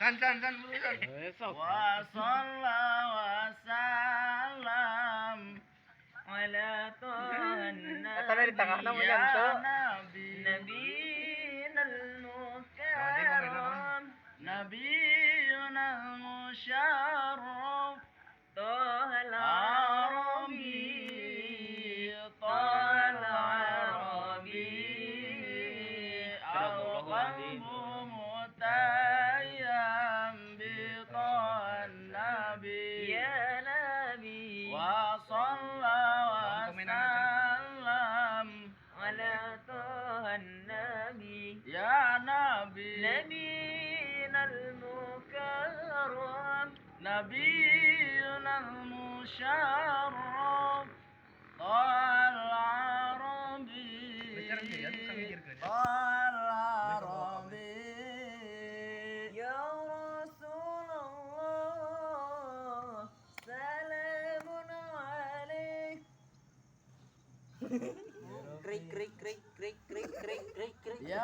San san san buru san. Besok. Wa salla wa salam ala Eta na di tengahna mun ya nyanto. Nabi Nabiyina al-mukarram Nabiyuna al-musharraf Toha Arabi Toha al-Arabi Al-qalbu mutayyam bi Nabi Ya Nabi Wa salla wa sallam ala Toha Nabi Ya Nabi Nabiyina al-mukarram Nabiyuna al-musharraf Al-Arabi Al-Arabi Ya Rasulullah Salamun alaik. Krik krik krik krik krik krik krik krik. Ya